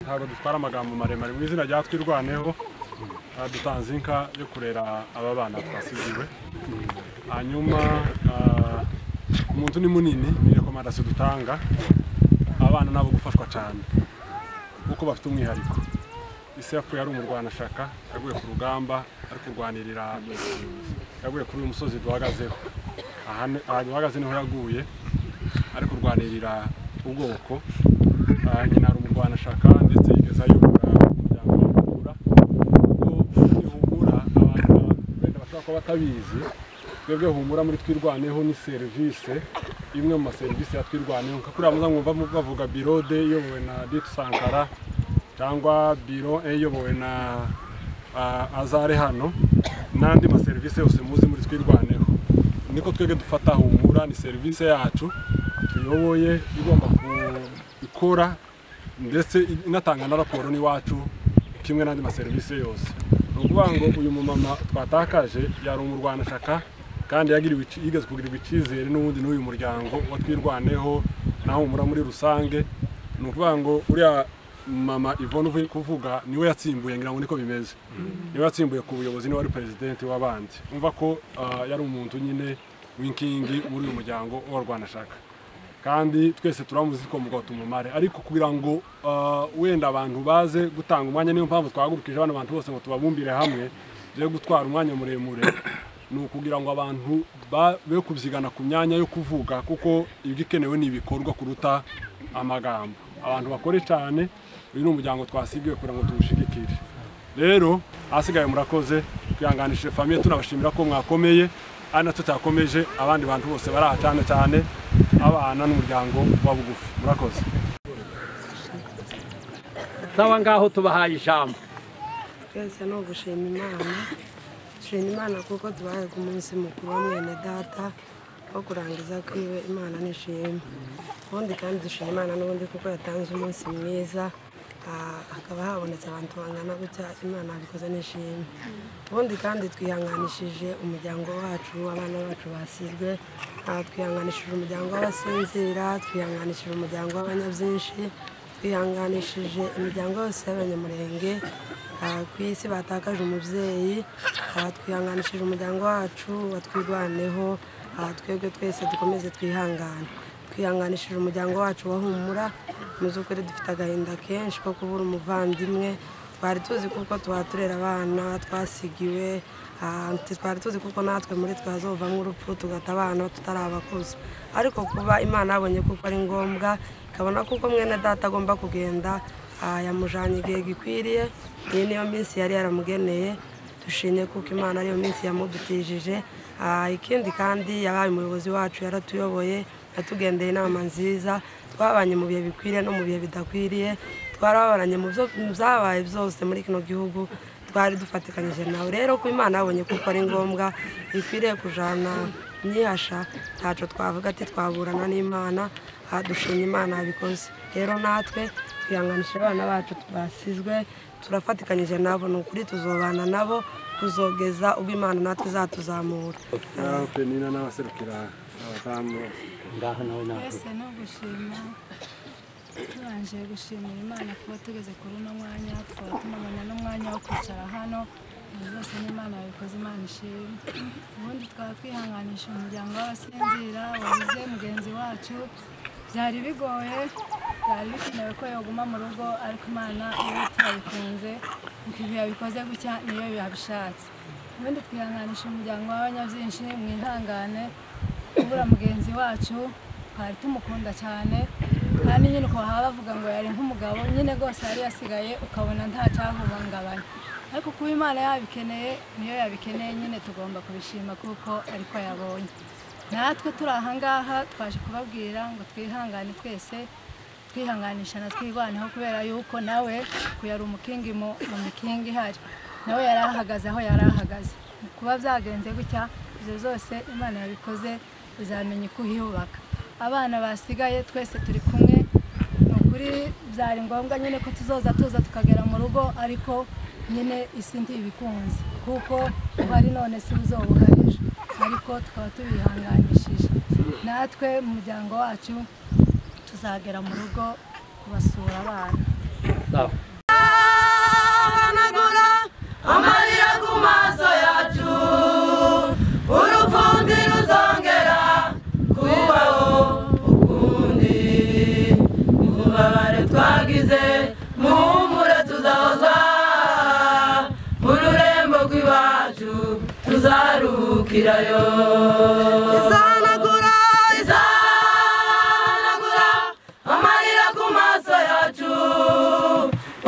Ntabwo dutwara amagambo maremare. Mu izina rya Twirwaneho dutanze inka yo kurera aba bana twasigiwe. Hanyuma umuntu ni munini, ni recommandation dutanga, abana nabo gufashwa cyane kuko bafite umwihariko. Ise yapfuye ari umurwanashaka, yaguye ku rugamba ari kurwanirira, yaguye kuri uyu musozi duhagazeho. Aha duhagaze niho yaguye ari kurwanirira ubwoko. Nyina ari umurwanashaka ndetse yigeze ayobora umuryango wa Humura. Kuko muri Humura abantu wenda bashobora kuba batabizi, twebwe Humura muri Twirwaneho ni serivisi imwe mu maserivisi ya Twirwaneho. Nka kuriya muza mwumva bavuga biro de iyobowe na Ditu Sankara cyangwa biro E iyobowe na Azare hano n'andi maserivisi yose muzi muri Twirwaneho. Niko twebwe dufata Humura, ni serivisi yacu tuyoboye igomba gukora ndetse inatanga na raporo n'iwacu kimwe n'andi maserivisi yose. Ni ukuvuga ngo uyu mumama twatakaje yari umurwanashaka kandi yigeze kugirirwa icyizere n'ubundi n'uyu muryango wa Twirwaneho na Humura muri rusange. Ni ukuvuga ngo uriya mama Yvonne uvuye kuvuga niwe yatsimbuye, ngira ngo niko bimeze, niwe yatsimbuye ku buyobozi, niwe wari president w'abandi. Umva ko yari umuntu nyine w'inkingi muri uyu muryango w'abarwanashaka, kandi twese turamuzi ko mugabo tumumare. Ariko kugira ngo wenda abantu baze gutanga umwanya, niyo mpamvu twahagurukije bano bantu bose ngo tubabumbire hamwe, byo gutwara umwanya muremure, ni ukugira ngo abantu be kubyigana ku myanya yo kuvuga, kuko ibikenewe ni ibikorwa kuruta amagambo. Abantu bakore cyane, uyu ni umuryango twasigiwe kugira ngo tuwushigikire. Rero ahasigaye murakoze, twihanganishije famille, tunabashimira ko mwakomeye, ari natwe tutakomeje abandi bantu bose bari aha cyane cyane abana n'umuryango wa bugufi. Murakoze. Sawa, ngaho tubahaye ijambo. Twese ni ugushima Imana, dushima Imana kuko tubaye ku munsi mukuru wa mwene data wo kurangiza kwiwe. Imana nishimwe. Ubundi kandi dushima Imana n'ubundi kuko yatanze umunsi mwiza, hakaba habonetse abantu bangana gutya. Imana yabikoze nishimwe. Ubundi kandi twihanganishije umuryango wacu, abana bacu basizwe, twihanganishije umuryango w'abasinzira, twihanganishije umuryango w'abanyabyinshi, twihanganishije imiryango yose y'abanyamurenge ku isi batakaje umubyeyi, twihanganishije umuryango wacu wa Twirwaneho. Twebwe twese dukomeze twihangane. Twihanganishije umuryango wacu wa Humura. Mu by'ukuri dufite agahinda kenshi ko kubura umuvandimwe. Twari tuzi kuko tuhaturera abana twasigiwe, twari tuzi kuko natwe muri twazovamo urupfu tugata abana tutari abakuze, ariko kuba Imana yabonye kuko ari ngombwa, ikabona kuko mwene data agomba kugenda, yamujanye igihe gikwiriye. Iyi niyo minsi yari yaramugeneye, dushimye kuko Imana ariyo minsi yamudutijije. Ikindi kandi yabaye umuyobozi wacu, yaratuyoboye, yatugendeye inama nziza, twabanye mu bihe bikwiriye no mu bihe bidakwiriye, twarababaranye mu byabaye byose muri kino gihugu, twari dufatikanyije nawe. Rero ko Imana yabonye kuko ari ngombwa ikwiriye kujana myihasha, ntaco twavuga ati twaburana n'Imana, dushimye Imana yabikoze. Rero natwe twihanganishije abana bacu basizwe, turafatikanyije nabo, ni ukuri tuzobana nabo kuzogeza ubwo Imana natwe izatuzamura. Penina n'abaserukira abadamu ngaho nawe nawe. Twese ni ugushima, tubanje gushimira Imana kuba tugeze kuri uno mwanya, tukaba tunabona n'umwanya wo kwicara hano. Ibyo byose ni Imana yabikoze, Imana ishimwe. Ubundi twaba twihanganisha umuryango w'abasinzira wabuze mugenzi wacu. Byari bigoye, byari bikenewe ko yaguma mu rugo, ariko Imana iyo turabikunze, igihe yabikoze gutya niyo yabishatse. Ubundi twihanganisha umuryango w'abanyabyinshi, mwihangane kubura mugenzi wacu, twari tumukunda cyane, kandi nyine uko baba bavuga ngo yari nk'umugabo nyine rwose yari yasigaye, ukabona nta cyahubangabanya. Ariko kuba Imana yabikeneye niyo yabikeneye nyine, tugomba kubishima kuko ariko yabonye. Natwe turi aha ngaha twaje kubabwira ngo twihangane twese, twihanganisha na Twirwaneho, kubera yuko nawe yari umukingi mu mikingi ihari, nawe yari ahagaze aho yari ahagaze. Kuba byagenze gutya, ibyo byose Imana yabikoze, izamenya uko ihubaka. Abana basigaye twese turi kumwe, ni ukuri byari ngombwa nyine ko tuzoza tuza tukagera mu rugo, ariko nyine isi ntibikunze kuko uhari none si uzoba uhari ejo, ariko tukaba tubihanganishije. Natwe mu muryango wacu tuzagera mu rugo kubasura abana. Sawa. Hanagura amarira ku maso yacu, urupfu ntiruzongera kubaho ukundi. Ububabare twagize muhumure tuzahozwa, mu rurembo rw'iwacu tuzaruhukirayo. Izahanagura, izahanagura amarira ku maso yacu,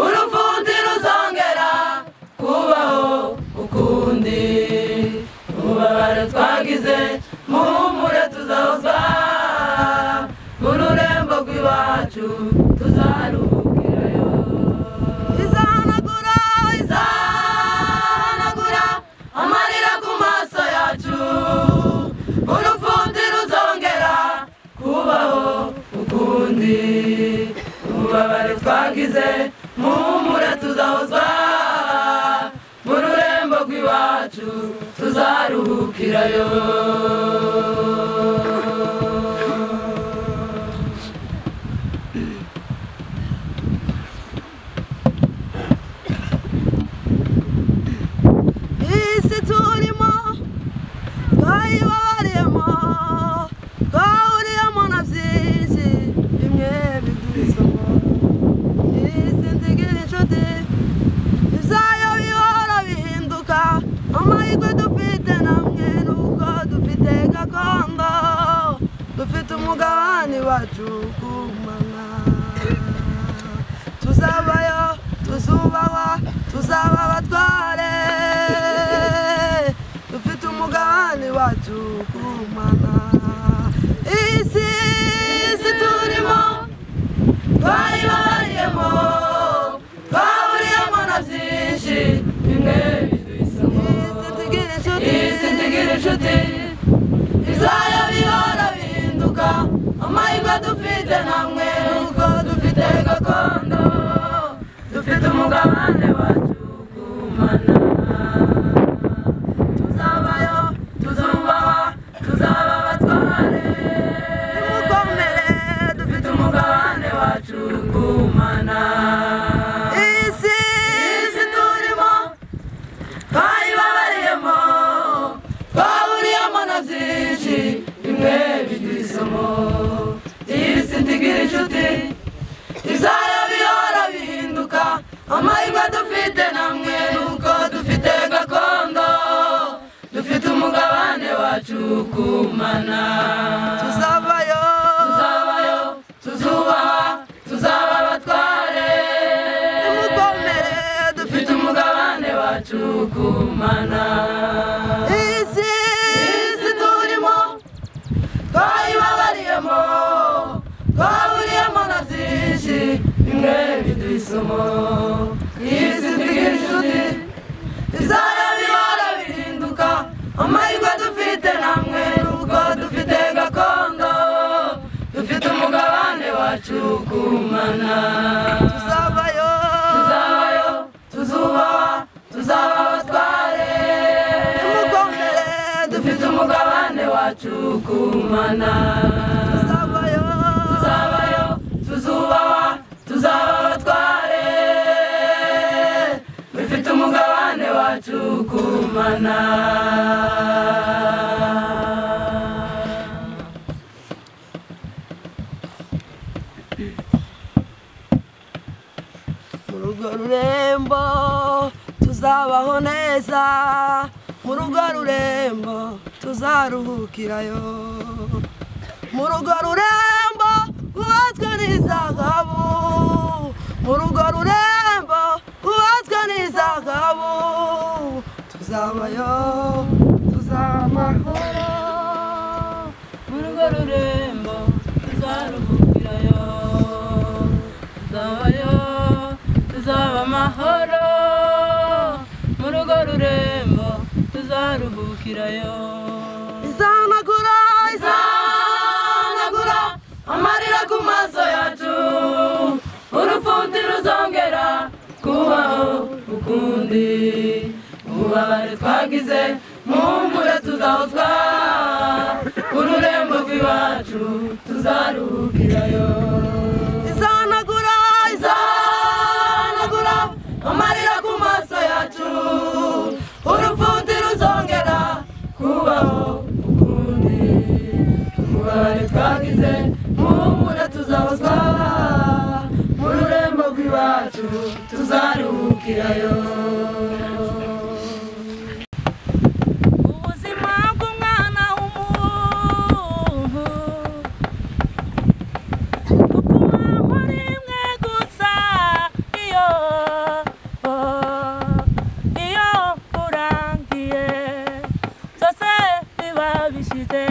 urupfu ntiruzongera kubaho ukundi. Ububabare twagize muhumure tuzahozwa, mu rurembo rw'iwacu tuzaruhukirayo. Izahanagura, izahanagura amarira ku maso yacu, urupfu ntiruzongera kubaho ukundi. Ububabare twagize muhumure tuzahozwa, mu rurembo rw'iwacu tuzaruhukirayo. Isi turimo twayibabariyemo, twahuriyemo na byinshi bimwe biduha isomo. Isi ntigira inshuti, ibyayo bihora bihinduka. Amahirwe dufite namwe nuko dufite gakondo, dufite umugabane wacu kumana. Tuzabayo, tuzubahwa, tuzaba abatware, dufite umugabane wacu kumana. Isi, isi turimo twayibabariyemo, twahuriyemo na byinshi bimwe biduha isomo. Isi ntigira inshuti, isi ntigira inshuti, ibyayo bihora bihinduka. Amahirwe dufite namwe nuko dufite gakondo, dufite umugabane wacu kumana. Tuzabayo, tuzubahwa, tuzaba abatware, nimukomere, dufite umugabane wacu kumana. Isi, isi turimo twayibabariyemo, twahuriyemo na byinshi bimwe biduha isomo. Isi ntigira inshuti, ibyayo bihora bihinduka. Amahirwe dufite namwe nuko dufite gakondo, dufite umugabane wacu kumana. Tuzabayo, tuzabayo, tuzubahwa, tuzaba abatware, nimukomere, dufite umugabane wacu kumana. Isi, isi turimo twayibabariyemo, twahuriyemo na byinshi bimwe biduha isomo. Isi ntigira inshuti, ibyayo bihora bihinduka. Amahirwe dufite namwe nuko dufite gakondo, dufite umugabane wacu kumana. Tuzabayo, tuzabayo, tuzubahwa, tuzaba abatware, nimukomere, dufite umugabane wacu kumana. Tuzabayo, tuzabayo, tuzubahwa, tuzaba abatware, dufite umugabane wacu kumana. Mu rugo rurembo tuzabaho neza, mu rugo rurembo tuzaruhukirayo. Mu rugo rurembo rwubatswe n'izahabu, mu rugo rurembo rwubatswe n'izahabu, tuzabayo, tuzaba amahoro. Mu rugo rurembo tuzaruhukirayo, tuzabayo, tuzaba amahoro. Mu rugo rurembo tuzaruhukirayo. Izahanagura, izahanagura amarira ku maso yacu, urupfu ntiruzongera kubaho ukundi. Ububabare twagize muhumure tuzahozwa, ururembo rw'iwacu tuzaruhukirayo. Izahanagura, izahanagura iwacu tuzaruhukirayo. Ubuzima bw'umwana w'umuntu ukubaho rimwe gusa, iyo urangiye byose biba bishize,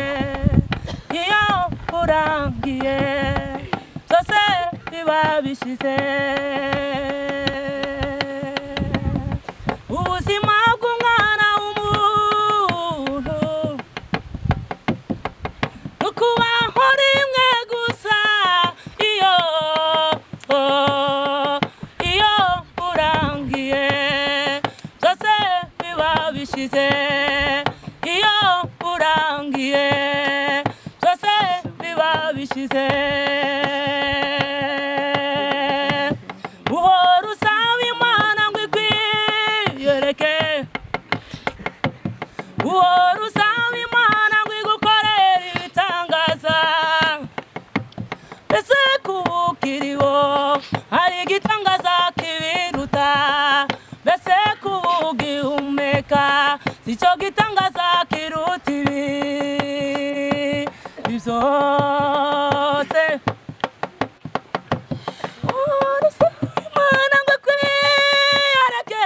iyo urangiye byose biba bishize. Ubuzima bw'umwana w'umuntu ukubaho rimwe gusa, iyo urangiye byose biba bishize, iyo urangiye byose biba bishize. Uhora usaba Imana ngo ikwiyereke, uhora usaba Imana ngo igukorere ibitangaza, mbese kuba ukiriho hari igitangaza kibiruta, mbese kuba ugihumeka si cyo gitangaza kiruta ibi byose. Uhora usaba Imana ngo ikwiyereke,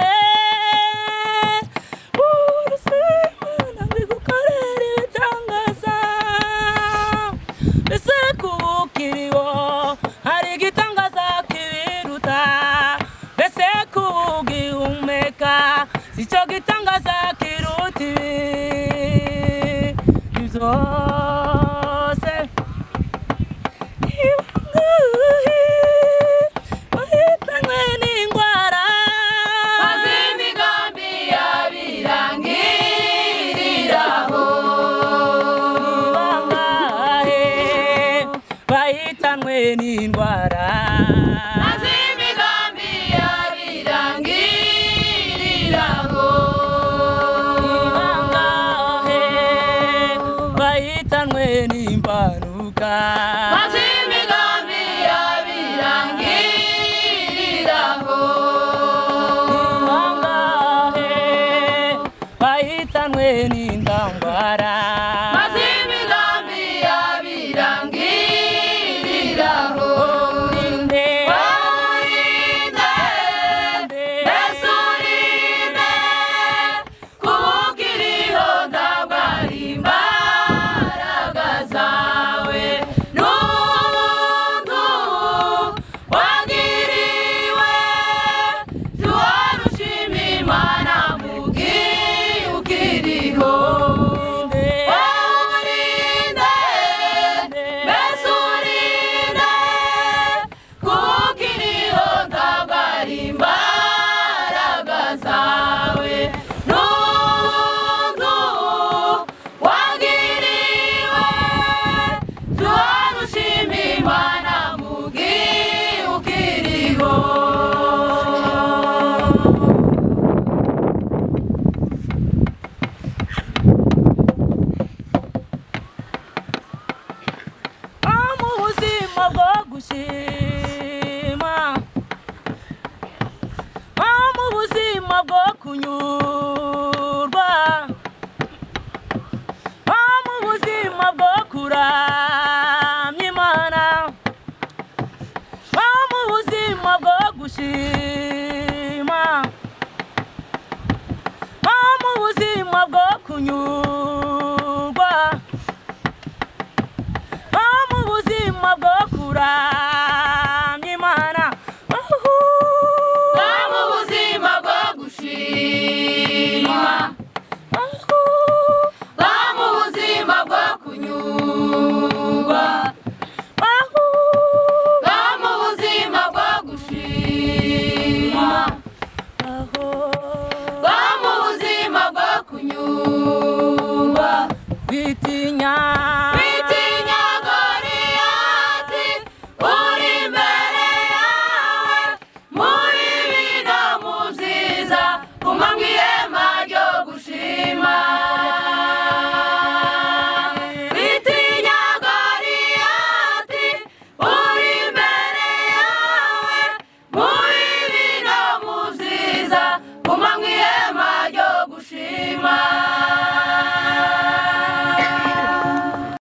uhora usaba Imana ngo igukorere ibitangaza, mbese kuba ukiriho hari igitangaza kibiruta, mbese kuba ugihumeka si cyo gitangaza kiruta ibi byose. Bahitanywe n'indwara, maze imigambi yabirangiriraho, bangahe bahitanwe n'indwara, maze imigambi yabirangiriraho, bangahe bahitanwe n'impanuka, maze imigambi yabirangiriraho, bangahe bahitanwe n'indambara, maze imigambi yabirangiriraho. Urinde, Urinde, mbese urinde, kuba ukiriho ntabwo ari imbaraga zawe, n'ubuntu wagiriwe, duhora ushima Imana mu gihe ukiriho. Urinde, mbese urinde, kuba ukiriho ntabwo ari imbaraga zawe, n'ubuntu wagiriwe, duhora ushima Imana mu gihe ukiriho. Mu buzima bwo gushima, mu buzima bwo kunyurwa, mu buzima bwo kuramya Imana, mu buzima bwo gushima, mu buzima bwo kunyurwa.